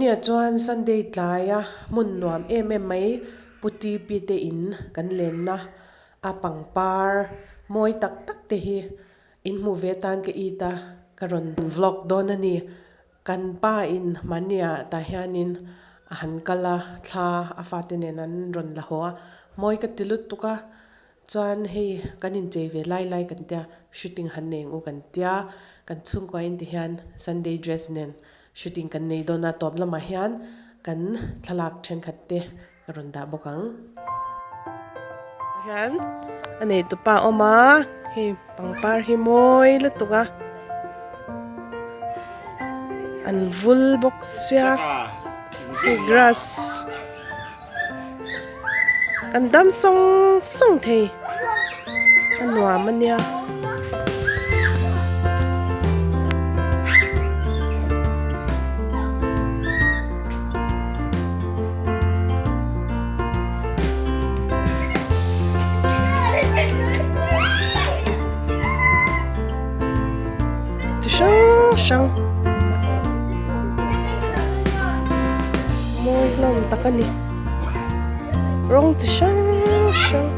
Tuniah chuan Sunday tlaia hmun nuam em em mai Pu TP te in kan lenna a pangpar mawi tak tak te hi in hmuh ve atan ka it a, ka rawn vlog dawn a ni. Kan pa in mahnia tah hianin a han kal a, thla a fate nen an rawn la haw a, mawi ka ti lutuk a. Chuan hei kan inchei ve lai lai kan tia, shooting han nei ang u kan tia, kan chhungkua in ti hian Sunday dress nen shooting kan nei dawn a, tawp lamah hian kan thlalak thenkhat te ka rawn dah bawk ang. Hian a nei tupa a awm a, hei pangpar hi mawi lutuk a, an vul bawk sia, hei grass. Kan dam sawng sawng thei a nuam a nia. Chi hrang hrang. Mawi hlawm tak a ni. Rawng chi hrang hrang.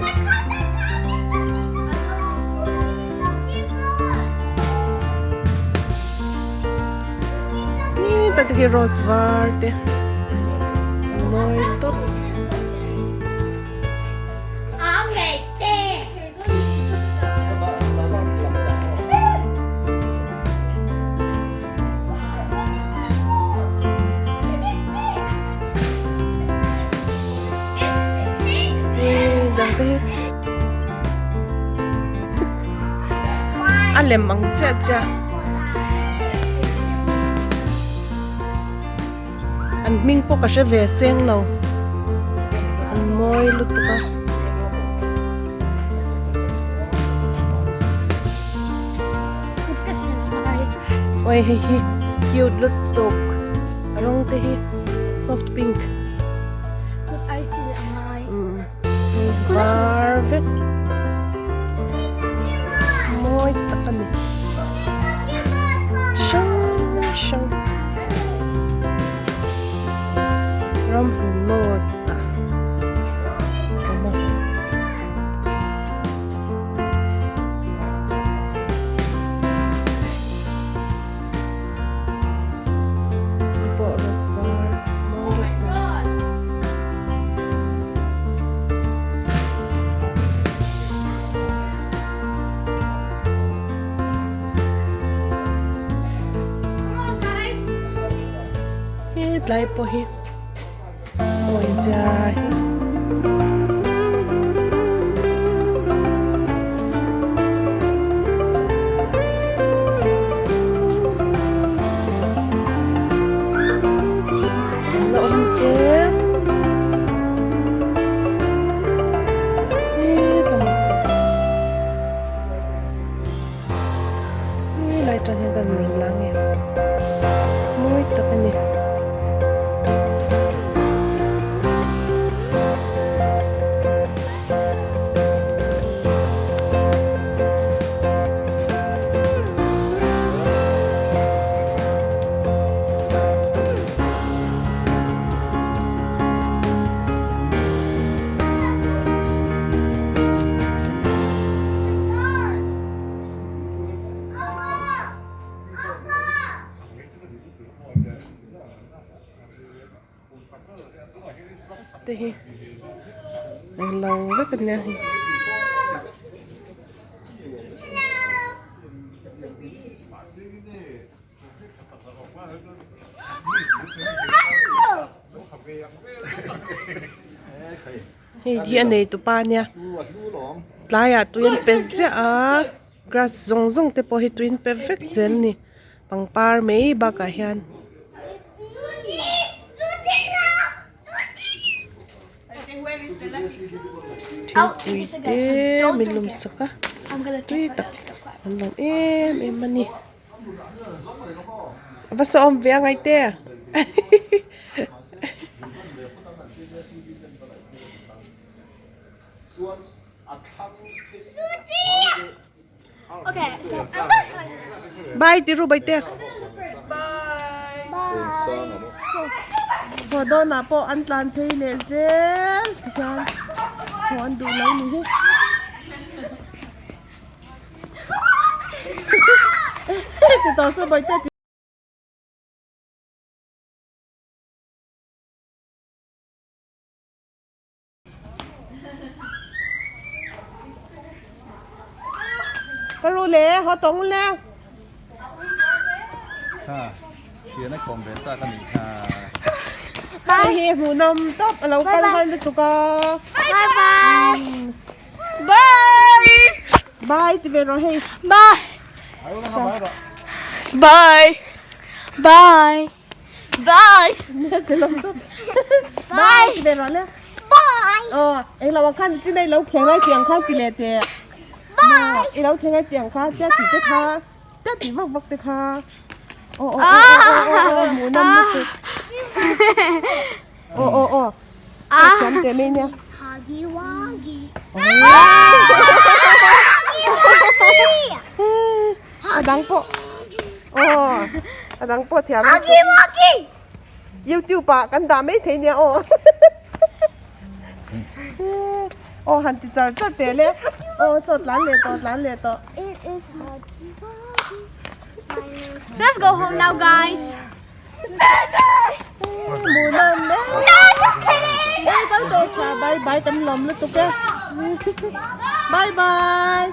Ni tak hi rose var te mawi tawps. A lem ang chiah chiah an hming pawh ka hre ve seng lo an mawi lutuk a. Oi hei hi cute lutuk a rawng te hi soft pink var vek mawi tak a ni chi hrang hrang ramhlun north ah a awm a. Hetlai pawh hi mawi zia hi. La awm zel hetlai Helai tan hian kan rawn lang e mawi tak a ni. Te hi englo vek a nia hei. Hei hi a nei tupa a nia tlaiah tui an pe ziah a grass zawng zawng te pawh hi tui an pe vek zel a ni pangpar mai bakah hian. Thingpui te min lum sak a tui tak an lawm em em a ni. A va sawm ve a ngaite Bye ti ru bai te. Bye. Haw dawnah pawh an tlan phei leh zel tihian haw an duh lo ni hi. Ti tawh chu bawihte ti. Ka ru le haw tawng le. Kha thian a kawm ve chak a nih kha. Hei hi hmuhnawm tawp a lo kal har lutuk a. Bye bye. Bye. Bye ti ve rawh hei. Bye. Bye. Bye. Bye. Bye. Ti ve rawh le. Bye. Aw eng lo ang khan chin a i lo thleng lai tih ang khan ti leh teh. Bye. I lo thleng lai tih ang kha tia tih te kha tia tih vak vak te kha. Aw aw aw aw aw aw hmuh nawm lutuk. Aw aw aw. Saw thiam teh mai nia. Huggy wuggy. A dang pawh aw a dang pawh thiam Huggy wuggy. YouTube ah kan dah mai thei nia aw. Aw han ti char char teh le. Aw chaw tlan leh tawh tlan leh tawh. It is huggy wuggy. Let's go home now guys. Hmuh nawm e. No, just kidding. Ê, kal tawh tha. Bye bye kan lawm lutuk e. Bye bye.